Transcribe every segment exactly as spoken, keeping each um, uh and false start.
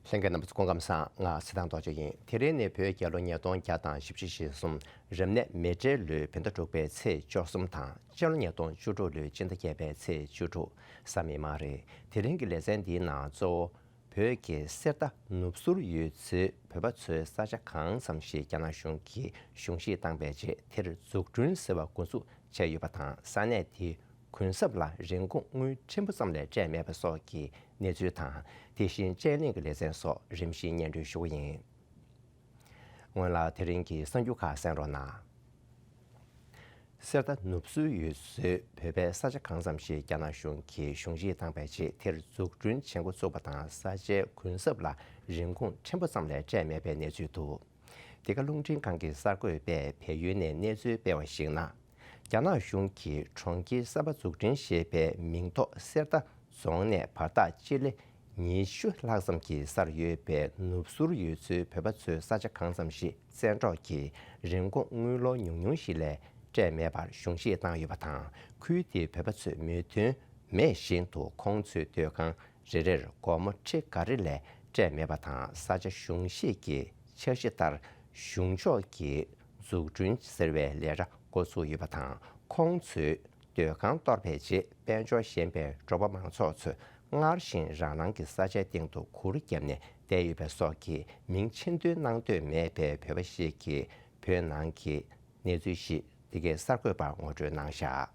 ལྷན་རྒྱས་རྣམ་པ་ཚོ་སྐུ་ཁམས་བཟང་། ང་ཚེ་བརྟན་རྡོ་རྗེ་ཡིན། དེ་རིང་ནི་བོད་རྒྱལ་ལོ་ཉིས་སྟོང་བརྒྱ་དང་བཞི་བཅུ་ཞེ་གསུམ། རབ་གནས་མེ་སྤྲེལ་ལོའི་བོད་ཟླ་དྲུག་པའི་ཚེས་བཅུ་གསུམ་དང་། སྤྱི་ལོ་ཉིས་སྟོང་བཅུ་དྲུག་ལོའི་སྤྱི་ཟླ་བརྒྱད་པའི་ཚེས་བཅུ་དྲུག་གཟའ་མིག་དམར་རེད། དེ་རིང་གི་ལེ་ཚན་འདིའི་ནང་གཙོ་བོ་བོད་ཀྱི་གསེར་རྟ་ནུབ་ཟུར་ཡུལ་ཚོའི་བོད་པ་ཚོའི་ས་ཆ་གང་འཚམ་ཞིག་རྒྱ་ནག་གཞུང་གིས་གཞུང་བཞེས་བཏང་པའི་རྗེས་དེར་འཛུགས་སྐྲུན་ཟེར་བ་འགོ་འཛུགས་བྱས་ཡོད་པ་དང་། ས་གནས་དེའི་གུན་གསབ་ལ་རིན་གོང་དངུལ་ཕྲན་བུ་ཙམ་ལས་སྤྲད་མེད་པ་སོགས་ཀྱི་གནས་ཚུལ་དང་། དེ་བཞིན་དཔྱད་གླེང་གི་ལེ་ཚན་སོགས་རིམ་བཞིན་སྙན་སྒྲོན་ཞུ་གི་ཡིན། སྔོན་ལ་དེ་རིང་གི་གསར་འགྱུར་ཁག་གསན་རོགས་གནང་། གསེར་རྟ་ནུབ་ཟུར་ཡུལ་ཚོའི་བོད་པའི་ས་ཆ་གང་འཚམ་ཞིག་རྒྱ་ནག་གཞུང་གིས་གཞུང་བཞེས་བཏང་པའི་རྗེས་དེར་འཛུགས་སྐྲུན་བྱེད་འགོ་ཚུགས་པ་དང་། ས་ཆའི་གུན་གསབ་ལ་རིན་གོང་ཕྲན་བུ་ཙམ་ལས་སྤྲད་མེད་པའི་གནས་ཚུལ་འདུག། འདི་ག་རླུང་འཕྲིན་ཁང་གི་གསར་འགོད་པས་བལ་ཡུལ་ནས་གནས་ཚུལ་སྤེལ་བར་གཞིགས་ན། རྒྱ་ནག་གཞུང་གིས་གྲོང་ཁྱེར་གསར་པ་འཛུགས་སྐྲུན་ཞེས་པའི་མིང་ཐོག་གསེར་རྟ་རྫོང་ནས་བར་ཐག་སྤྱི་ལེ་ཉི་ཤུ་ལྷག་ཙམ་གྱི་སར་ཡོད་པའི་ནུབ་ཟུར་ཡུལ་ཚོའི་བོད་པ་ཚོའི་ས་ཆ་གང་འཚམ་ཞིག་བཙན་འཕྲོག་གིས་རིན་གོང་དངུལ་ལོར་ཉུང་ཉུང་ཞིག་ལས་སྤྲད་མེད་པར་གཞུང་བཞེས་བཏང་ཡོད་པ་དང་། ཁུལ་དེའི་བོད་པ་ཚོས་མོས་མཐུན་མེད་བཞིན་དུ་ཁོང་ཚོའི་སྡོད་ཁང་རེ་རེར་སྒོར་མོ་ཁྲི་འགའ་རེ་ལས་སྤྲད་མེད་པ་དང་། ས་ཆ་གཞུང་བཞེས་ཀྱི་འཆར་གཞི་ལྟར་གཞུང་ཕྱོགས་ཀྱིས་འཛུགས་སྐྲུན་ཟེར་བའི་ལས་གྲྭ་འགོ་ཚུགས་ཡོད་པ་དང་། ཁོང་ཚོས་སྡོད་ཁང་གཏོར་བའི་རྗེས་དཔལ་འབྱོར་ཞན་པའི་འབྲོག་པ་མང་ཚོགས་ཚོས་སྔར་བཞིན་རང་རང་གི་ས་ཆའི་སྟེང་དུ་གུར་བརྒྱབ་ནས་བསྡད་ཡོད་པ་སོགས་ཀྱི་མིང་ཆེན་འདོན་གནང་འདོད་མེད་པའི་བོད་པ་ཞིག་གིས་བོད་ནང་གི་གནས་ཚུལ་ཞིག་འདི་གའི་གསར་འགོད་པར་ངོ་སྤྲོད་གནང་བཞག།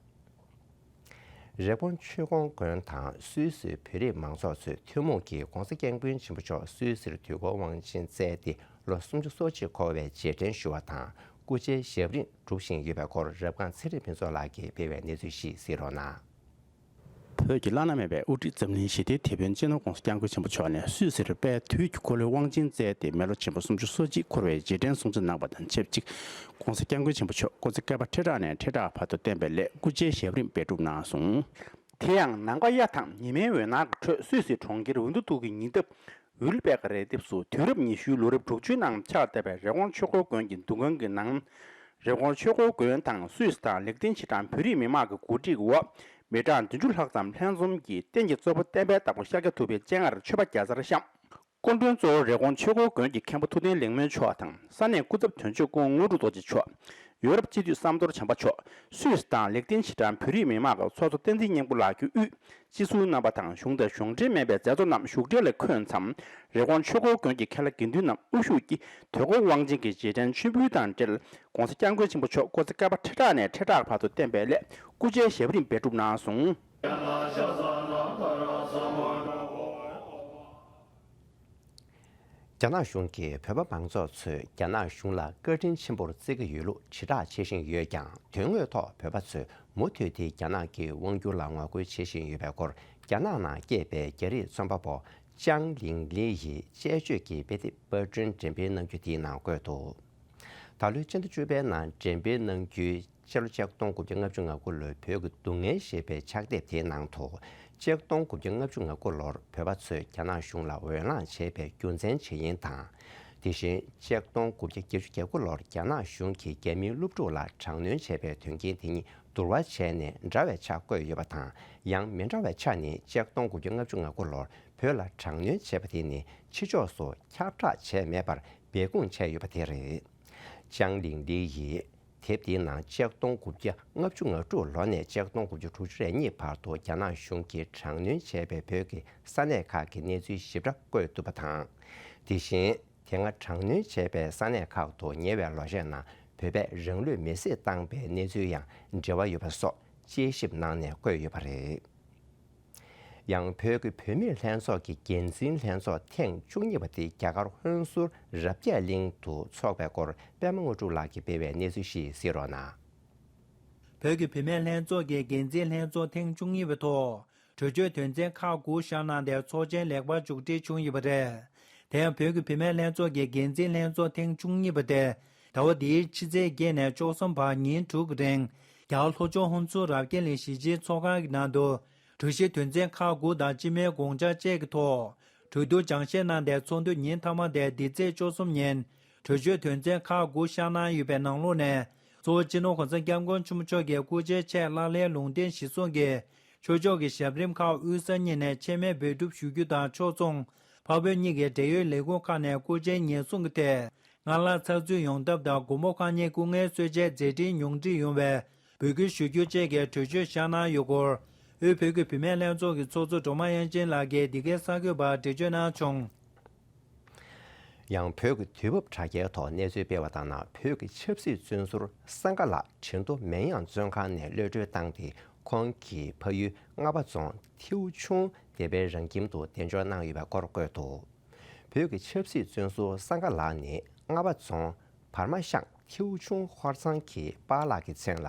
རི་ཀོན་ཆོས་ཀོན་དགོན་དང་སུད་སིའི་བོད་རིགས་མང་ཚོགས་ཚོས་ཐུན་མོང་གིས་༸གོང་ས་༸སྐྱབས་མགོན་ཆེན་པོ་མཆོག་སུད་སིར་དུས་འཁོར་དབང་ཆེན་བསྩལ་ཏེ་ལོ་སུམ་ཅུ་སོ་གཅིག་འཁོར་བའི་རྗེས་དྲན་ཞུ་བ་དང་། སྐུ་ཕྱྭའི་ཞབས་རིམ་སྒྲུབ་བཞིན་ཡོད་པའི་སྐོར་རབ་སྒང་ཚེ་རིང་ཕུན་ཚོགས་ལགས་ཀྱིས་སྤེལ་བའི་གནས་ཚུལ་ཞིག་གཟིགས་རོགས་གནང་། བོད་ཀྱི་བླ་ན་མེད་པའི་དབུ་ཁྲིད་འཛམ་གླིང་ཞི་བདེའི་དེད་དཔོན་སྤྱི་ནོར་༸གོང་ས་༸སྐྱབས་མགོན་ཆེན་པོ་མཆོག་ནས་སུད་སིར་དཔལ་དུས་ཀྱི་འཁོར་ལོའི་དབང་ཆེན་བསྩལ་ཏེ་མི་ལོ་ཆེན་པོ་སུམ་ཅུ་སོ་གཅིག་འཁོར་བའི་རྗེས་དྲན་སྲུང་བརྩི་གནང་བ་དང་ཆབས་ཅིག ༸གོང་ས་༸སྐྱབས་མགོན་ཆེན་པོ་མཆོག་སྐུ་ཚེ་བསྐལ་པ་ཁྲི་ཕྲག་ནས་ཁྲི་ཕྲག་བར་དུ་བརྟན་པའི་སླད་སྐུ་ཕྱྭའི་ཞབས་རིམ་འབད་སྒྲུབ་གནང་སོང་། དེ་ཡང་ནམ་མཁའ་གཡའ་དང་ཉི་མའི་འོད་སྣང་གི་ཁྲོད་སུད་སི་གྲོང་ཁྱེར་ཝིན་ཏུ་ཏུ་གི་ཉེ་འདབས་ཝིལ་པེག་རི་ལྡེབས་སུ་དུས་རབས་ཉི་ཤུའི་ལོ་རབས་དྲུག་ཅུའི་ནང་ཕྱག་བཏབ་པའི་རི་ཀོན་ཆོས་འཁོར་དགོན་གྱི་འདུ་ཁང་གི་ནང་། རི་ཀོན་ཆོས་འཁོར་དགོན་དང་སུད་སི་དང་ལེགས་ལྡན་ཕྱི་འབྲང་བོད་རིགས་མི་མང་གི་གོ་སྒྲིག་འོག་མི་གྲངས་བདུན་ཅུ་ལྷག་ཙམ་ལྷན་འཛོམས་ཀྱིས་རྟེན་གྱི་གཙོ་བོ་བསྟན་པའི་བདག་པོ་ཤཱཀྱ་ཐུབ་པའི་སྤྱན་སྔར་མཆོད་པ་བརྒྱ་རྩར་བཤམས། སྐུ་མགྲོན་གཙོ་བོ་རི་ཀོན་ཆོས་འཁོར་དགོན་གྱི་མཁན་པོ་ཐུབ་བསྟན་ལེགས་སྨོན་མཆོག་དང་ས་གནས་སྐུ་ཚབ་དོན་གཅོད་སྐུ་ངོ་དངོས་གྲུབ་རྡོ་རྗེ་མཆོག་ཡོ་རོབ་སྤྱི་འཐུས་བསམ་མདོ་བྱམས་པ་མཆོག་སུད་སི་དང་ལེགས་ལྡན་ཕྱི་འབྲང་བོད་རིགས་མི་མང་གི་ཚོགས་གཙོ་བསྟན་འཛིན་སྙིང་པོ་ལགས་ཀྱིས་དབུས་སྤྱི་ཟུར་རྣམ་པ་དང་གཞུང་དང་གཞུང་འབྲེལ་མིན་པའི་མཛད་གཙོ་རྣམས་བཞུགས་གྲལ་ལ་འཁོད་མཚམས། རི་ཀོན་ཆོས་འཁོར་དགོན་གྱི་མཁན་བླ་དགེ་འདུན་རྣམས་དབུ་བཞུགས་ཀྱིས་དུས་འཁོར་དབང་ཆེན་གྱི་རྗེས་དྲན་མཆོད་འབུལ་དང་འབྲེལ་༸གོང་ས་༸སྐྱབས་མགོན་ཆེན་པོ་མཆོག་སྐུ་ཚེ་བསྐལ་པ་ཁྲི་ཕྲག་ནས་ཁྲི་ཕྲག་བར་དུ་བརྟན་པའི་སླད་སྐུ་ཕྱྭའི་ཞབས་རིམ་འབད་སྒྲུབ་གནང་སོང་། རྒྱ་ནག་གཞུང་གིས་བོད་པ་མང་ཚོགས་ཚོས་རྒྱ་ནག་གཞུང་ལ་བཀའ་དྲིན་ཆེན་པོར་བརྩི་གི་ཡོད་ལུགས་དྲིལ་བསྒྲགས་བྱེད་བཞིན་ཡོད་ཀྱང་། དོན་དངོས་ཐོག་བོད་པ་ཚོས་མུ་མཐུད་དེ་རྒྱ་ནག་གི་དབང་སྒྱུར་ལ་ངོ་རྒོལ་བྱེད་བཞིན་ཡོད་པའི་སྐོར། རྒྱ་ནག་ནང་སྐྱེས་པའི་རྒྱ་རིགས་རྩོམ་པ་པོ་ཅང་ལིང་ལི་ཡིས་དཔྱད་བརྗོད་ཀྱི་དཔེ་དེབ་པར་སྐྲུན་འགྲེམས་སྤེལ་གནང་རྒྱུ་དེའི་ནང་བཀོད་འདུག། ད་ལོའི་སྤྱི་ཟླ་བཅུ་པའི་ནང་འགྲེམས་སྤེལ་གནང་རྒྱུའི་སྤྱི་ལོ་ཆིག་སྟོང་དགུ་བརྒྱ་ལྔ་བཅུ་ང་དགུ་ལོའི་བོད་ཀྱི་སྡུག་བསྔལ་ཞེས་པའི་ཕྱག་དེབ་དེའི་ནང་དུ། ཆིག་སྟོང་དགུ་བརྒྱ་ལྔ་བཅུ་ང་དགུ་ལོར་བོད་པ་ཚོས་རྒྱ་ནག་གཞུང་ལ་འོས་ལངས་བྱས་པའི་རྒྱུ་མཚན་ཇི་ཡིན་དང་། དེ་བཞིན་ཆིག་སྟོང་དགུ་བརྒྱ་བརྒྱད་ཅུ་གྱ་དགུ་ལོར་རྒྱ་ནག་གཞུང་གིས་རྒྱ་མིའི་སློབ་ཕྲུག་ལ་དྲག་གནོན་བྱས་པའི་དོན་རྐྱེན་དེ་གཉིས་བསྡུར་བ་བྱས་ནས་འདྲ་བའི་ཆ་བཀོད་ཡོད་པ་དང་། ཡང་མི་འདྲ་བའི་ཆ་ནི་ཆིག་སྟོང་དགུ་བརྒྱ་ལྔ་བཅུ་ང་དགུ་ལོར་བོད་ལ་དྲག་གནོན་བྱས་པ་དེ་ནི་ཕྱི་ཕྱོགས་སུ་ཁྱབ་བསྒྲགས་བྱས་མེད་པར་སྦས་སྐུང་བྱས་ཡོད་པ་དེ་རེད། ཅང་ལིང་ལི་ཡིས་དེབ་དེའི་ནང་ཆིག་སྟོང་དགུ་བརྒྱ་ལྔ་བཅུ་ང་དྲུག་ལོ་ནས་ཆིག་སྟོང་དགུ་བརྒྱ་དྲུག་ཅུ་རེ་གཉིས་བར་དུ་རྒྱ་ནག་གཞུང་གིས་དྲག་གནོན་བྱས་པའི་བོད་ཀྱི་ས་གནས་ཁག་གི་གནས་ཚུལ་ཞིབ་ཕྲ་བཀོད་འདུག་པ་དང་། དེ་བཞིན་དེ་སྔ་དྲག་གནོན་བྱས་པའི་ས་གནས་ཁག་ཏུ་ཉེ་བའི་ལོ་ཤས་ནང་བོད་པས་རང་ལུས་མེར་སྲེག་བཏང་པའི་གནས་ཚུལ་ཡང་འབྲེལ་བ་ཡོད་པ་སོགས་དཔྱད་ཞིབ་གནང་ནས་བཀོད་ཡོད་པ་རེད། ཡང་བོད་ཀྱི་བུད་མེད་ལྷན་ཚོགས་ཀྱི་འགན་འཛིན་ལྷན་ཚོགས་ཐེངས་བཅུ་གཉིས་པ་དེ་རྒྱ་གར་ཧོན་སུར་རབ་རྒྱས་གླིང་དུ་འཚོགས་པའི་སྐོར་པད་མ་དངོས་གྲུབ་ལགས་ཀྱིས་སྤེལ་བའི་གནས་ཚུལ་ཞིག་གཟིགས་རོགས་གནང་། བོད་ཀྱི་བུད་མེད་ལྷན་ཚོགས་ཀྱི་འགན་འཛིན་ལྷན་ཚོགས་ཐེངས་བཅུ་གཉིས་པའི་ཐོག་གྲོས་ཆོད་དོན་ཚན་ཁག་དགུ་བཞག་གནང་སྟེ་ཚོགས་ཆེན་ལེགས་པར་མཇུག་སྒྲིལ་བྱུང་ཡོད་པ་རེད། དེ་ཡང་བོད་ཀྱི་བུད་མེད་ལྷན་ཚོགས་ཀྱི་འགན་འཛིན་ལྷན་ཚོགས་ཐེངས་བཅུ་གཉིས་པ་དེ་ཟླ་བ་འདིའི་ཕྱི་ཚེས་བརྒྱད་ནས་བཅུ་གསུམ་བར་ཉིན་དྲུག་གི་རིང་རྒྱ་གར་ལྷོ་ཕྱོགས་ཧོན་སུར་རབ་རྒྱས་གླིང་གཞིས་བྱེས་ཚོགས་ཁང་གི་ནང་དུ་གྲོས་གཞི་དོན་ཚན་ཁག་དགུ་དང་སྤྱི་མོས་དགོངས་འཆར་བཅས་ཀྱི་ཐོག་གྲོས་བསྡུར་སྦྱང་བཤད་གནང་སྟེ་ཚོགས་འདུ་ཉིན་མཐའ་མ་དེ་འདི་ཚེས་བཅུ་གསུམ་ཉིན་གྲོས་ཆོད་དོན་ཚན་ཁག་དགུ་བཞག་གནང་ཡོད་པའི་ནང་ལོགས་ནས་གཙོ་བོ་སྤྱི་ནོར་༸གོང་ས་༸སྐྱབས་མགོན་ཆེན་པོ་མཆོག་གི་སྐུ་ཕྱྭའི་ཆེད་བླ་གླེང་ལུང་བསྟན་གཞིར་བཟུང་གིས་ཆོས་ཕྱོགས་ཀྱི་ཞབས་རིམ་ཁག་དབུས་ས་གཉིས་ནས་ཆད་མེད་འབད་སྒྲུབ་ཞུ་རྒྱུ་དང་ཕྱོགས་མཚུངས་ འཕགས་བོད་གཉིས་ཀྱི་འབྲེལ་ཡོད་ལས་ཁུངས་ཁག་ནས་སྐུ་མཆེད་ཉེན་སྲུང་གི་ཐད་སྔར་ལྷག་ཚགས་ཚུད་ཡོང་ཐབས་དང་། མགོན་པོ་གང་ཉིད་སྐུ་ངལ་གསོ་ཆེད་མཛད་འཕྲིན་ཉུང་འཕྲི་ཡོང་བའི་འབོད་སྐུལ་ཞུ་རྒྱུ་བཅས་ཀྱི་གྲོས་ཆོད་བཞག་གནང་ཡོད་སྐོར། དབུས་བོད་ཀྱི་བུད་མེད་ལྷན་ཚོགས་ཀྱི་ཚོགས་གཙོ་སྒྲོལ་མ་དབྱངས་ཅན་ལགས་ཀྱིས་འདི་གའི་གསར་འགོད་པར་འགྲེལ་བརྗོད་གནང་བྱུང་། ཡང་བོད་ཀྱི་དུས་བབ་དྲ་རྒྱའི་ཐོག་གནས་ཚུལ་སྤེལ་བ་ལྟར་ན། བོད་ཀྱི་ཆབ་སྲིད་བཙོན་ཟུར་སངྒ་ལགས་ཁྲིན་ཏུ་མེན་ཡང་བཙོན་ཁང་ནས་གློད་གྲོལ་བཏང་སྟེ། ཁོང་གིས་ཕ་ཡུལ་རྔ་བ་རྫོང་ཐེའུ་ཆུང་སྡེ་པའི་རང་ཁྱིམ་དུ་གདན་འཇགས་གནང་ཡོད་པའི་སྐོར་བཀོད་འདུག་བོད་ཀྱི་ཆབ་སྲིད་བཙོན་ཟུར་སངྒ་ལགས་ནི་རྔ་བ་རྫོང་བར་མ་ཤང་ཐེའུ་ཆུང་ཧོར་ཚང་གི་པཱ་ལགས་ཀྱི་མཚན་ལ་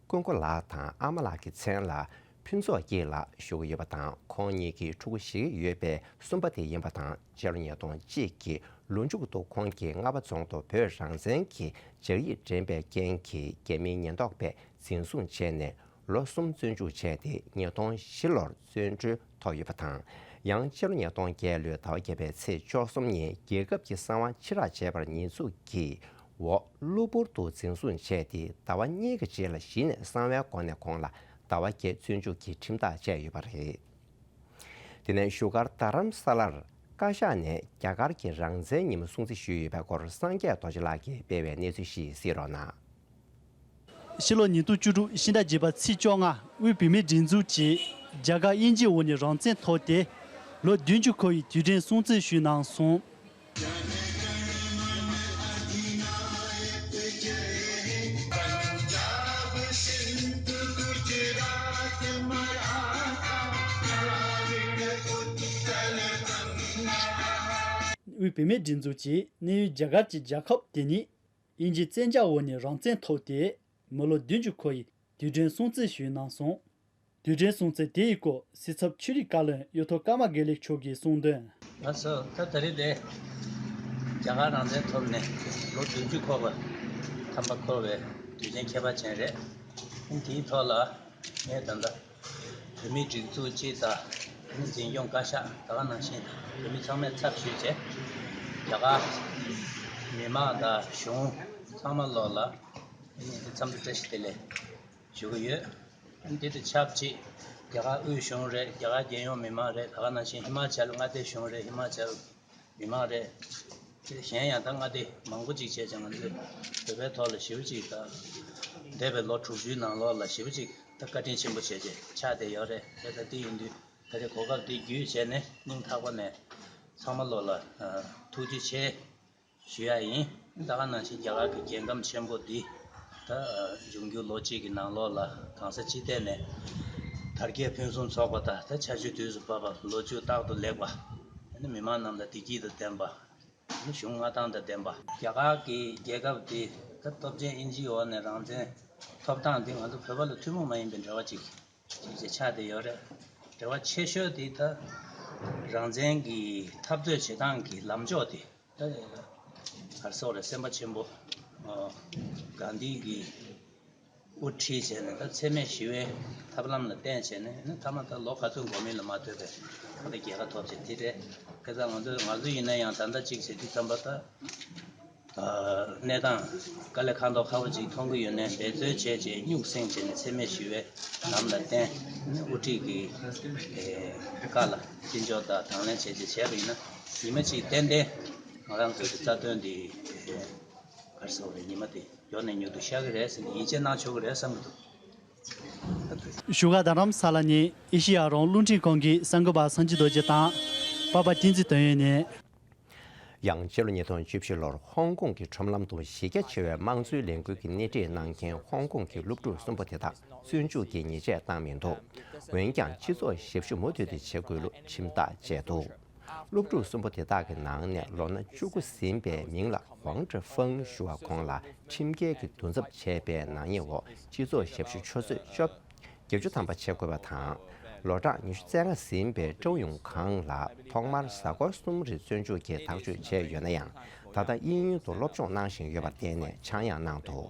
ཀུན་དགའ་ལགས་དང་། ཨ་མ་ལགས་ཀྱི་མཚན་ལ་ཕུན་ཚོགས་སྐྱིད་ལགས་ཞུ་གི་ཡོད་པ་དང་། ཁོང་ཉིད་ཀྱི་ཕྲུ་གུ་བཞི་ཡོད་པའི་གསུམ་པ་དེ་ཡིན་པ་དང་། སྤྱི་ལོ་ཉིས་སྟོང་གཅིག་གི་ལོ་མཇུག་ཏུ་ཁོང་གིས་རྔ་བ་རྫོང་དུ་བོད་རང་བཙན་གྱི་ལྗགས་ཡིག་འགྲེམས་པའི་རྐྱེན་གྱིས་རྒྱ་མིའི་ཉེན་རྟོག་པས་འཛིན་བཟུང་བྱས་ནས་ལོ་གསུམ་བཙོན་འཇུག་བྱས་ཏེ། ཉིས་སྟོང་བཞི་ལོར་བཙོན་གྲོལ་ཐོབ་ཡོད་པ་དང་། ཡང་སྤྱི་ལོ་ཉིས་སྟོང་བརྒྱད་ལོའི་ཟླ་བ་བརྒྱད་པའི་ཚེས་བཅུ་གསུམ་ཉིན་རྒྱལ་ཁབ་ཀྱི་གསང་བ་ཕྱིར་བསྒྲགས་བྱས་པར་ཉེས་འཛུགས་ཀྱིས། འོག་གློ་བུར་དུ་འཛིན་བཟུང་བྱས་ཏེ། ཟླ་བ་གཉིས་ཀྱི་རྗེས་ལ་གཞི་ནས་གསང་བའི་སྒོ་ནས་ཁོང་ལ་ཟླ་བ་བརྒྱད་བཙོན་འཇུག་གི་ཁྲིམས་ཐག་བཅད་ཡོད་པ་རེད། དེ་ནས་བཞུགས་སྒར་རྡ་རམ་ས་ལར་བཀའ་ཤག་ནས་རྒྱ་གར་གྱི་རང་བཙན་ཉིན་མོ་སྲུང་བརྩི་ཞུས་ཡོད་པའི་སྐོར། སངས་རྒྱས་རྡོ་རྗེ་ལགས་ཀྱིས་སྤེལ་བའི་གནས་ཚུལ་ཞིག་གཟིགས་རོགས་གནང་། ཕྱི་ལོ་ཉིས་སྟོང་བཅུ་དྲུག་ཕྱི་ཟླ་བརྒྱད་པ་ཚེས་བཅོ་ལྔ། དབུས་བུད་མེད་སྒྲིག་འཛུགས་ཀྱིས་རྒྱ་གར་དབྱིན་ཇིའི་འོག་ནས་རང་བཙན་ཐོབ་སྟེ་ལོ་བདུན་ཅུ་འཁོར་བའི་དུས་དྲན་སྲུང་བརྩི་ཞུས་གནང་སོང་། དབུས་བུད་མེད་སྒྲིག་འཛུགས་ཀྱིས་གནས་ཡུལ་རྒྱ་གར་གྱི་རྒྱལ་ཁབ་དེ་ཉིད་དབྱིན་ཇིའི་བཙན་རྒྱལ་འོག་ནས་རང་བཙན་ཐོབ་སྟེ་མི་ལོ་བདུན་ཅུ་འཁོར་བའི་དུས་དྲན་སྲུང་བརྩི་ཞུས་གནང་སོང་། དུས་དྲན་སྲུང་བརྩི་དེ་ཡི་སྐོར་སྲིད་ཚབ་ཆོས་རིག་བཀའ་བློན་གཡུ་ཐོག་ཀརྨ་དགེ་ལེགས་མཆོག་གིས་གསུངས་དོན། ལགས་སོ། ད་ད་རེས་དེ་རྒྱ་གར་རང་བཙན་ཐོབ་ནས་ལོ་བདུན་ཅུ་འཁོར་བ་ཐམ་པ་འཁོར་བའི་དུས་ཆེན་ཁྱད་པར་ཅན་རེད། དེའི་ཐོག་ལ་ངས་ད་ལྟ་བོད་མིའི་སྒྲིག་འཛུགས་སྤྱི་དང་འཛིན་སྐྱོང་བཀའ་ཤག་ད་ག་ནང་བཞིན་བོད་མི་ཚང་མས་ཚབ་ཞུས་བྱས་རྒྱ་གར་མི་མང་དང་གཞུང་ཚང་མ་ལོག་ལ་འཚམས་འདྲི་བཀྲ་ཤིས་བདེ་ལེགས་ཞུ་གི་ཡོད། འདི་དང་ཆབས་ཅིག་རྒྱ་གར་དབུས་གཞུང་རེད། རྒྱ་གར་རྒྱལ་ཡོངས་མི་མང་རེད། ད་ག་ནང་བཞིན་ཧི་མ་ཅལ་མངའ་སྡེ་གཞུང་རེད། ཧི་མ་ཅལ་མི་མང་རེད། དེ་གཞན་ཡང་ད་མངའ་སྡེ་མང་པོ་ཅིག་བྱས་ཙང་ང་ཚོས་བོད་པའི་ཐོག་ལ་ཞེ་པོ་ཅིག་དང་། འདས་པའི་ལོ་དྲུག་ཅུའི་ནང་ལོགས་ལ་ཞེ་པོ་ཅིག་ད་བཀའ་དྲིན་ཆེན་པོ་བྱས་བྱས་ཆགས་བསྡད་ཡོད་རེད། དེ་ད་འདི་ཡིན་དུས་ད་རེས་གོ་སྐབས་འདི་བརྒྱུད་བྱས་ནས་སྙིང་ཐག་པ་ནས་ཚང་མ་ལོག་ལ་ཐུགས་རྗེ་ཆེ་ཞུ་ཡ་ཡིན། ད་ག་ནང་བཞིན་རྒྱ་གར་གྱི་རྒྱལ་ཁམས་ཆེན་པོ་འདི་ད་འབྱུང་འགྱུར་ལོ་གཅིག་གི་ནང་ལོགས་ལ་གང་ས་ཅི་ཐད་ནས་དར་རྒྱས་ཕུན་སུམ་ཚོགས་པ་དང་། ད་ཆར་ཆུ་དུས་སུ་བབས་པ། ལོ་ཕྱུགས་རྟག་ཏུ་ལེགས་པ། ཨ་ནི་མི་མང་རྣམས་ལ་བདེ་སྐྱིད་དང་ལྡན་པ། ཨ་ནི་གཞུང་མངའ་ཐང་དང་ལྡན་པ། རྒྱ་གར་གྱི་རྒྱལ་ཁབ་འདི་ད་སྟོབས་ཆེན་དབྱིན་ཇིའི་འོག་ནས་རང་བཙན་ཐོབ་སྟངས་འདི་ང་ཚོ་བོད་པ་ལ་ཐུན་མོང་མ་ཡིན་པའི་འབྲེལ་བ་ཅིག་ཅིག་ཅིག་ཆགས་བསྡད་ཡོད་རེད། འབྲེལ་བ་ཆེ་ཤོས་འདི་ད་རང་བཙན་གྱི་འཐབ་རྩོད་བྱེད་སྟངས་ཀྱི་ལམ་ཕྱོགས་འདི། ད་ག་རེ་ཟེར་དགོས་རེད། སེམས་དཔའ་ཆེན་པོ་ཨ་གྷན་དྷི་གིས་དབུ་ཁྲིད་བྱས་ནས་ད་འཚེ་མེད་ཞི་བའི་ཐབས་ལམ་ལ་བརྟེན་བྱས་ནས། ཨ་ནི་མཐའ་མ་ད་ལོ་ག་ཚོད་འགོར་མིན་ལ་མ་ལྟོས་པའི་ད་རྒྱལ་ཁ་ཐོབ་བྱས་དེ་རེད། ཁ་སང་ང་ཚོ་ང་ཚོ་ཡིན་ན་ཡང་ད་ལྟ་གཅིག་བྱེད་དུས་ཙམ་པ་ད་ཨ་གནས་སྟངས་དཀའ་ལས་ཁག་མདོག་ཁ་པོ་ཅིག་མཐོང་གི་ཡོད་ནའི་འབད་རྩོལ་བྱས་བྱས་སྨྱུག་སེང་བྱས་ནས་འཚེ་མེད་ཞི་བའི་ལམ་ལ་བརྟེན། ཨ་ནི་དབུ་ཁྲིད་ཀྱི་ཨེ་བཀའ་ལ་བརྩི་འཇོག་དང་དང་ལེན་བྱས་བྱས་བྱས་པ་ཡིན་ན། ཉི་མ་གཅིག་ཏན་ཏན་ང་རང་ཚོའི་རྩ་དོན་འདི་ཨེ་ག་རེ་ཟེར་དགོས་རེད། ཉི་མ་དེ་མགྱོགས་ནས་མྱུར་དུ་ཤར་གི་རེད་ཟེར་ནས་ཡིད་ཆེས་གནང་ཆོག་གི་རེད་བསམ་གྱི་འདུག། བཞུགས་སྒར་རྡ་རམ་ས་ལ་ནས་ཨེ་ཤེ་ཡ་རང་དབང་རླུང་འཕྲིན་ཁང་གི་གསར་འགོད་པ་སངས་རྒྱས་རྡོ་རྗེ་དང་། པ་པ་བསྟན་འཛིན་དོན་ཡོད་ནས། ཡང་སྤྱི་ལོ་ཉིས་སྟོང་བཅུ་བཞི་ལོར་ཧོང་ཀོང་གི་ཁྲོམ་ལམ་དུ་གཞི་རྒྱ་ཆེ་བའི་དམངས་གཙོའི་ལས་འགུལ་གྱི་སྣེ་ཁྲིད་གནང་མཁན་ཧོང་ཀོང་གི་སློབ་ཕྲུག་གསུམ་པོ་དེ་དག་བཙོན་འཇུག་གི་ཉེས་ཆད་བཏང་མི་འདུག། འོན་ཀྱང་སྤྱི་ཚོགས་ཞབས་ཞུ་མུ་མཐུད་དེ་བྱེད་དགོས་ལུགས་ཁྲིམས་ཐག་བཅད་འདུག། སློབ་ཕྲུག་གསུམ་པོ་དེ་དག་གི་ནང་ནས་ལོ་ན་བཅུ་དགུ་ཟིན་པའི་མིང་ལ་ཝང་ཀྲི་ཧྥང་ཞུ་བ་ཁོང་ལ་ཁྲིམས་འགལ་གྱི་འདུ་འཛོམས་བྱས་པའི་ནག་ཉེས་འོག་སྤྱི་ཚོགས་ཞབས་ཞུ་ཆུ་ཚོད་བཅོ་བརྒྱད་ཅུ་ཐམ་པ་བྱེད་དགོས་པ་དང་། ལོ་གྲངས་ཉི་ཤུ་རྩ་ལྔ་ཟིན་པའི་ཀྲོའུ་ཡུང་ཁང་ལ་ཐོག་མར་གཟའ་འཁོར་གསུམ་རིང་བཙོན་འཇུག་གིས་ཐག་གཅོད་བྱས་ཡོད་ན་ཡང་། ད་ལྟ་དབྱིན་ཡུལ་དུ་སློབ་སྦྱོང་གནང་བཞིན་ཡོད་པར་བརྟེན་ནས་ཆག་ཡང་གནང་འདུག།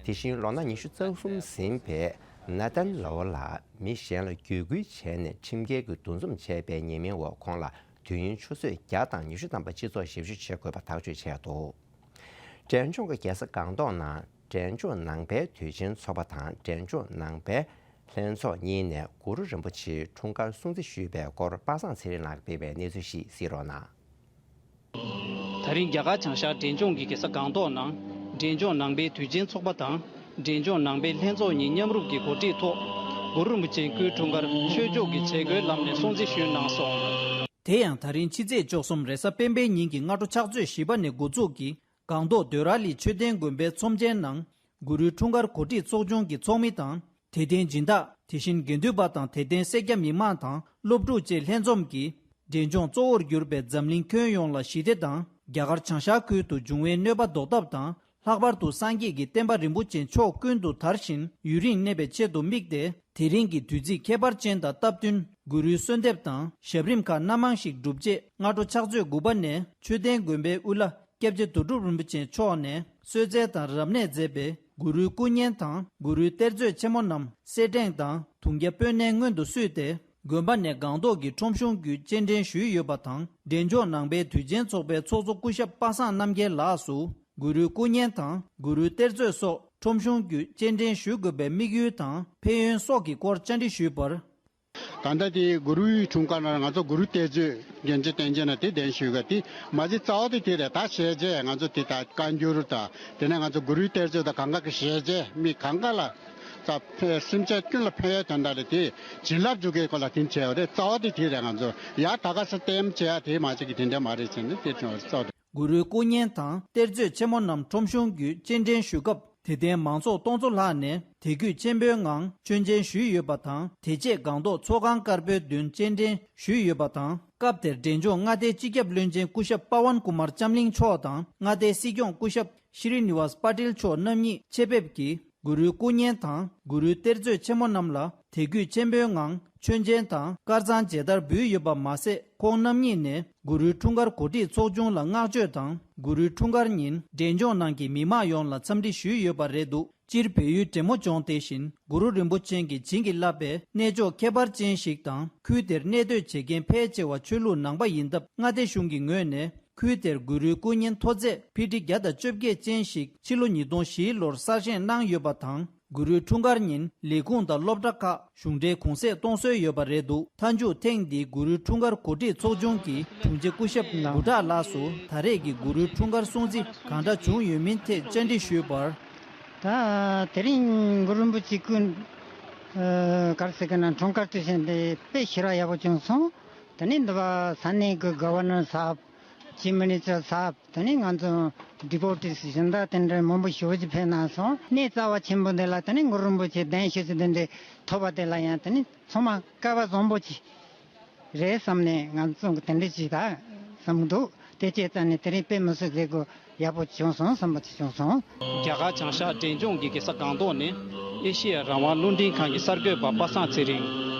དེ་བཞིན་ལོ་ན་ཉི་ཤུ་རྩ་གསུམ་ཟིན་པའི་ན་ཏན་ལོ་ལ་མི་གཞན་ལ་བརྒྱུད་སྐུལ་བྱས་ནས་ཁྲིམས་འགལ་གྱི་འདུ་འཛོམས་བྱས་པའི་ཉེས་མིང་འོག་ཁོང་ལ་དུས་ཡུན་ཆུ་ཚོད་བརྒྱ་དང་ཉི་ཤུ་ཐམ་པ་སྤྱི་ཚོགས་ཞབས་ཞུ་བྱེད་དགོས་པ་ཐག་གཅོད་བྱས་འདུག། འབྲས་ལྗོངས་ཀྱི་རྒྱལ་ས་སྒང་ཏོག་ནང་འབྲས་ལྗོངས་ནང་པའི་དུས་ཆེན་ཚོགས་པ་དང་འབྲས་ལྗོངས་ནང་པའི་ལྷན་ཚོགས་གཉིས་ནས་གུ་རུ་རིན་པོ་ཆེའི་འཁྲུངས་སྐར་སྲུང་བརྩི་ཞུས་པའི་སྐོར། པ་སངས་ཚེ་རིང་ལགས་སྤེལ་བའི་གནས་ཚུལ་ཞིག་གཟིགས་རོགས་གནང་། ད་རིང་རྒྱ་གར་བྱང་ཤར་འབྲས་ལྗོངས་ཀྱི་རྒྱལ་ས་སྒང་ཏོག་ནང་འབྲས་ལྗོངས་ནང་པའི་དུས་ཆེན་ཚོགས་པ་དང་འབྲས་ལྗོངས་ནང་པའི་ལྷན་ཚོགས་གཉིས་མཉམ་རུབ་ཀྱི་གོ་སྒྲིག་ཐོག་གུ་རུ་རིན་པོ་ཆེའི་སྐུའི་འཁྲུངས་སྐར་ཆོས་ཕྱོགས་ཀྱི་བྱེད་སྒོའི་ལམ་ནས་སྲུང་བརྩི་ཞུས་གནང་སོང་། དེ་ཡང་ད་རིང་ཕྱི་ཚེས་བཅུ་གསུམ་རེས་གཟའ་སྤེན་པའི་ཉིན་གྱི་སྔ་དྲོ་ཕྱག་ཚོད་བཞི་པ་ནས་འགོ་འཛུགས་ཀྱིས་སྒང་ཏོག་དོད་ར་ལི་མཆོད་རྟེན་དགོན་པའི་ཚོམས་ཆེན་ནང་གུ་རུའི་འཁྲུངས་སྐར་གོ་སྒྲིག་ཚོགས་ཆུང་གི་ཚོགས་མི་དང་། དད་ལྡན་སྦྱིན་བདག་དེ་བཞིན་དགེ་འདུན་པ་དང་དད་ལྡན་སེར་སྐྱ་མི་མང་དང་སློབ་ཕྲུག་བཅས་ལྷན་འཛོམས་ཀྱིས་འབྲས་ལྗོངས་གཙོ་བོར་གྱུར་པའི་འཛམ་གླིང་ཁྱོན་ཡོངས་ལ་ཞི་བདེ་དང་རྒྱ་གར་བྱང་ཤར་ཁུལ་དུ་འབྱུང་བའི་གནོད་པ་ཟློག་ཐབས་དང་། ལྷག་པར་དུ་སངས་རྒྱས་ཀྱི་བསྟན་པ་རིན་པོ་ཆེ་ཕྱོགས་ཀུན་ཏུ་དར་ཞིང་ཡུན་རིང་གནས་པའི་ཆེད་དུ་དམིགས་ཏེ། དེ་རིང་གི་དུས་ཚིགས་ཁྱད་པར་ཅན་དང་སྟབས་བསྟུན་གུ་རུའི་གསོལ་འདེབས་དང་ཞབས་རིམ་ཁག་སྣ་མང་ཞིག་བསྒྲུབས་རྗེས་སྔ་དྲོ་ཕྱག་ཚོད་དགུ་པ་ནས་མཆོད་རྟེན་དགོན་པའི་དབུ་བླ་སྐྱབས་རྗེ་རྡོ་གྲུབ་རིན་པོ་ཆེ་མཆོག་ནས་གསོལ་སྩལ་དང་རབ་གནས་མཛད་པའི་གུ་རུའི་སྐུ་བརྙན་དང་གུ་རུའི་གཏེར་མཛོད་ཆེན་མོ་རྣམས་གསེར་ཕྲེང་དང་དུང་རྒྱ་སྤོས་སྣེ་སྔོན་དུ་བསུས་ཏེ། དགོན་པ་ནས་སྒང་ཏོག་གི་ཁྲོམ་གཞུང་བརྒྱུད་སྤྱན་འདྲེན་ཞུས་ཡོད་པ་དང་། འབྲས་ལྗོངས་ནང་པའི་དུས་ཆེན་ཚོགས་པའི་ཚོགས་གཙོ་སྐུ་ཞབས་པ་སངས་རྣམ་རྒྱལ་ལགས་སུ་གུ་རུའི་སྐུ་བརྙན་དང་གུ་རུའི་གཏེར་མཛོད་སོགས་ཁྲོམ་གཞུང་བརྒྱུད་སྤྱན་འདྲེན་ཞུ་དགོས་པའི་དམིགས་ཡུལ་དང་ཕན་ཡོན་སོགས་ཀྱི་སྐོར་བཅར་འདྲི་ཞུས་པར། ད་ལྟ་དེ་གུ་རུའི་འཁྲུངས་སྐར་ན་ང་ཚོ་གུ་རུ་གཏེར་མཛོད་རྒྱན་ཆ་བསྟན་བྱས་ན་དེ་གདན་ཞུས་ག་དེ་མ་གཞི་རྩ་བ་དེ་དེ་རེད། ད་ཞལ་མཇལ་ང་ཚོ་དེ་ད་བཀའ་འགྱུར་དང་དེ་ནས་ང་ཚོ་གུ་རུའི་གཏེར་མཛོད་དང་གང་ག་གི་ཞལ་མཇལ་མི་གང་ག་ལ་ད་ཕན་སེམས་ཅན་ཀུན་ལ་ཕན་ཡོན་དོན་དག་རེད། དེ་བྱིན་རླབས་འཇུག་གི་སྐོར་ལ་དེ་བྱས་པ་རེད། རྩ་བ་དེ་དེ་རེད། ང་ཚོ་ཡ་ད་ག་ས་ལྟད་མོ་བྱེད་ཡ་དེ་མ་གཞི་གི་དེ་འདྲ་མ་རེད་ཟེར་ནས་དེ་བྱུང་བ་རེད། རྩ་བ་དེ། གུ་རུའི་སྐུ་བརྙན་དང་གཏེར་མཛོད་ཆེན་མོ་རྣམས་ཁྲོམ་གཞུང་བརྒྱུད་སྤྱན་འདྲེན་ཞུ་སྐབས་དད་ལྡན་མང་ཚོགས་སྟོང་ཚོ་ལྷག་ནས་དད་གུས་ཆེན་པོའི་ངང་མཆོད་མཇལ་ཞུས་ཡོད་པ་དང་། དེ་རྗེས་སྒང་ཏོག་ཚོགས་ཁང་དཀར་པོའི་མདུན་སྤྱན་འདྲེན་ཞུས་ཡོད་པ་དང་། སྐབས་དེར་འབྲས་ལྗོངས་མངའ་སྡེའི་སྤྱི་ཁྱབ་བློན་ཆེན་སྐུ་ཞབས་པ་ཝན་ཀུ་མར་ལྕམ་གླིང་མཆོག་དང་མངའ་སྡེའི་སྲིད་སྐྱོང་སྐུ་ཞབས་ཤྲི་ནི་ཝཱས་པ་ཏིལ་མཆོག་རྣམ་གཉིས་ཆེད་ཕེབས་ཀྱིས་གུ་རུའི་སྐུ་བརྙན་དང་གུ་རུའི་གཏེར་མཛོད་ཆེན་མོ་རྣམས་ལ་དད་གུས་ཆེན་པོའི་ངང་མཆོད་མཇལ་དང་དཀར་གཙང་མཇལ་དར་འབུལ་ཡོད་པ་མ་ཟད། ཁོང་རྣམ་གཉིས་ནས་གུ་རུའི་འཁྲུངས་སྐར་གོ་སྒྲིག་ཚོགས་ཆུང་ལ་བསྔགས་བརྗོད་དང་། གུ་རུའི་འཁྲུངས་སྐར་ཉིན་འབྲས་ལྗོངས་ནང་གི་མི་མང་ཡོངས་ལ་འཚམས་འདྲི་ཞུས་ཡོད་པ་རེད་འདུག་སྤྱིར་བལ་ཡུལ་འབྲས་མོ་ལྗོངས་དེ་བཞིན་གུ་རུ་རིན་པོ་ཆེ་གིས་བྱིན་གྱིས་བརླབས་པའི་གནས་མཆོག་ཁྱད་པར་ཅན་ཞིག་དང་། ཁུལ་དེར་གནས་སྡོད་བྱེད་མཁན་ཕལ་ཆེ་བ་ཆོས་ལུགས་ནང་པ་ཡིན་སྟབས། མངའ་སྡེ་གཞུང་གི་ངོས་ནས་ཁུལ་དེར་གུ་རུའི་སྐུ་བརྙན་མཐོ་ཚད་ཕི་ཊི་བརྒྱ་དང་བཅོ་བརྒྱད་ཅན་ཞིག་ཕྱི་ལོ་ཉིས་སྟོང་བཞིའི་ལོར་གསར་བཞེངས་གནང་ཡོད་པ་དང་། གུ་རུའི་འཁྲུངས་སྐར་ཉིན་ལས་ཁུངས་དང་སློབ་གྲྭ་ཁག་གཞུང་འབྲེལ་གུང་སེང་གཏོང་སྲོལ་ཡོད་པ་རེད་འདུག་མཐའ་མཇུག་ཐེངས་འདིའི་གུ་རུའི་འཁྲུངས་སྐར་གོ་སྒྲིག་ཚོགས་ཆུང་གི་དྲུང་ཆེ་སྐུ་ཞབས་ལགས་འབུ་ཊ་ལགས་སུ་ད་རེས་ཀྱི་གུ་རུའི་འཁྲུངས་སྐར་སྲུང་བརྩི་གང་འདྲ་བྱུང་ཡོད་མིན་ཐད་བཅར་འདྲི་ཞུས་པར། ད་དེ་རིང་གུ་རུ་རིན་པོ་ཆེ་སྐུ་ཨ་ག་རེ་ཟེར་གི་ན་འཁྲུངས་སྐར་དུས་ཆེན་དེ་དཔེ་ཞེ་དྲག་ཡག་པོ་བྱུང་སོང་། དེ་ནས་འདི་པ་ས་གནས་ཀྱི་གྷ་ཝར་ནར་ཚབ། ཅིབ་མི་ནི་སི་ཊར་ཚབ། དེ་ནས་ང་ཚོ་ཌི་པོ་ཊིས་གཞན་དག་དེ་འདྲ་མང་པོ་ཞེ་པོ་ཅིག་ཕེབས་གནང་སོང་། གནས་རྩ་བ་ཆེན་པོ་འདི་ལ་དེ་ནས་གུ་རུ་རིན་པོ་ཆེ་གདན་ཞུ་ཚུལ་དེ་འདྲ་ཐོབ་པ་དེ་ལ་ཡང་དེ་ནས་ཚང་མ་སྐལ་བ་བཟང་པོ་ཅིག་རེད་བསམ་ནས་ང་ཚོ་གི་དེ་འདྲ་ཅིག་ད་བསམ་གི་འདུག་དེ་བྱས་ཙང་ནས་དེ་རིང་དཔེ་མི་སྲིད་མཛད་སྒོ་ཡག་པོ་བྱུང་སོང་བསམ་པ་ཅིག་བྱུང་སོང་། རྒྱ་གར་བྱང་ཤར་འབྲས་ལྗོངས་ཀྱི་རྒྱལ་ས་སྒང་ཏོག་ནས་ཨེ་ཤེ་ཡ་རང་དབང་རླུང་འཕྲིན་ཁང་གི་གསར་འགོད་པ་པ་སངས་ཚེ་རིང་།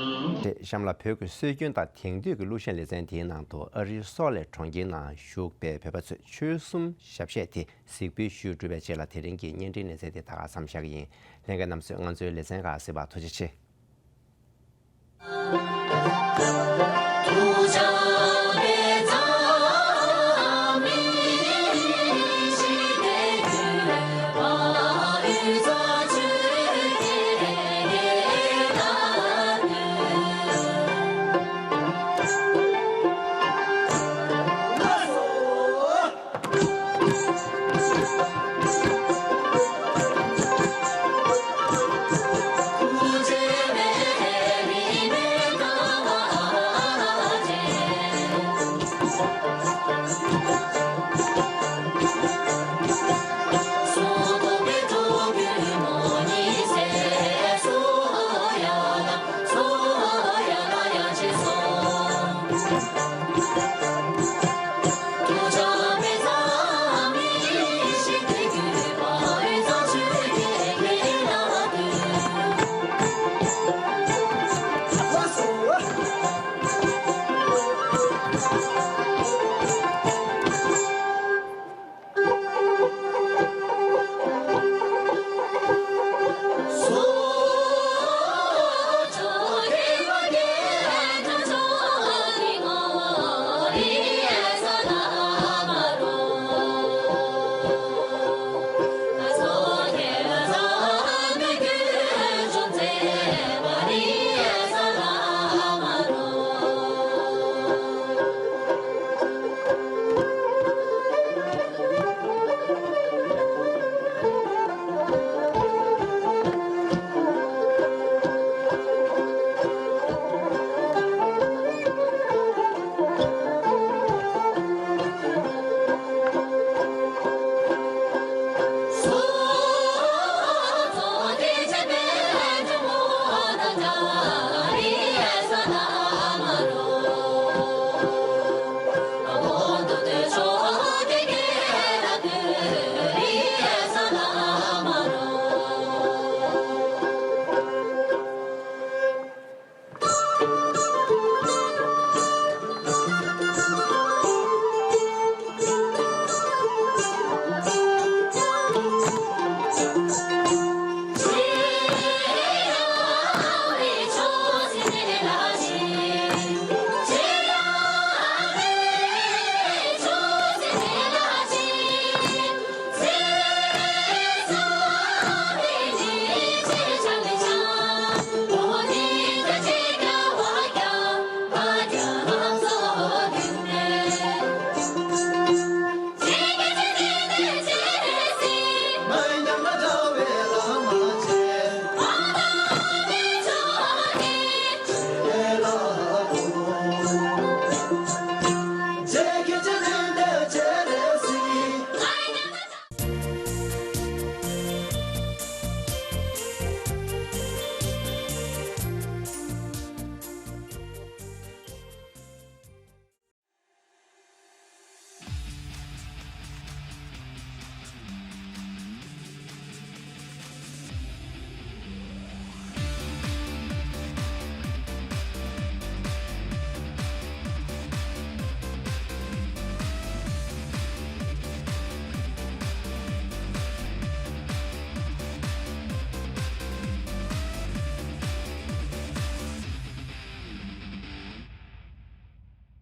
དེ་གཤམ་ལ་བོད་ཀྱི་སྲོལ་རྒྱུན་དང་དེང་དུས་ཀྱི་གླུ་གཞས་ལེ་ཚན་དེའི་ནང་དུ་ཨ་རིའི་སོག་ལེ་གྲོང་ཁྱེར་ནང་བཞུགས་པའི་བོད་པ་ཚོས་ཆོལ་གསུམ་ཞབས་གཞས་དེ་གཟིགས་འབུལ་ཞུས་གྲུབ་པའི་རྗེས་ལ་དེ་རིང་གི་བརྙན་འཕྲིན་ལེ་ཚན་དེ་ད་ག་མཚམས་བཞག་གི་ཡིན། ལྷན་རྒྱས་རྣམ་ཚོས་ང་ཚོའི་ལེ་ཚན་ཁག་གཟིགས་པར་ཐུགས་རྗེ་ཆེ།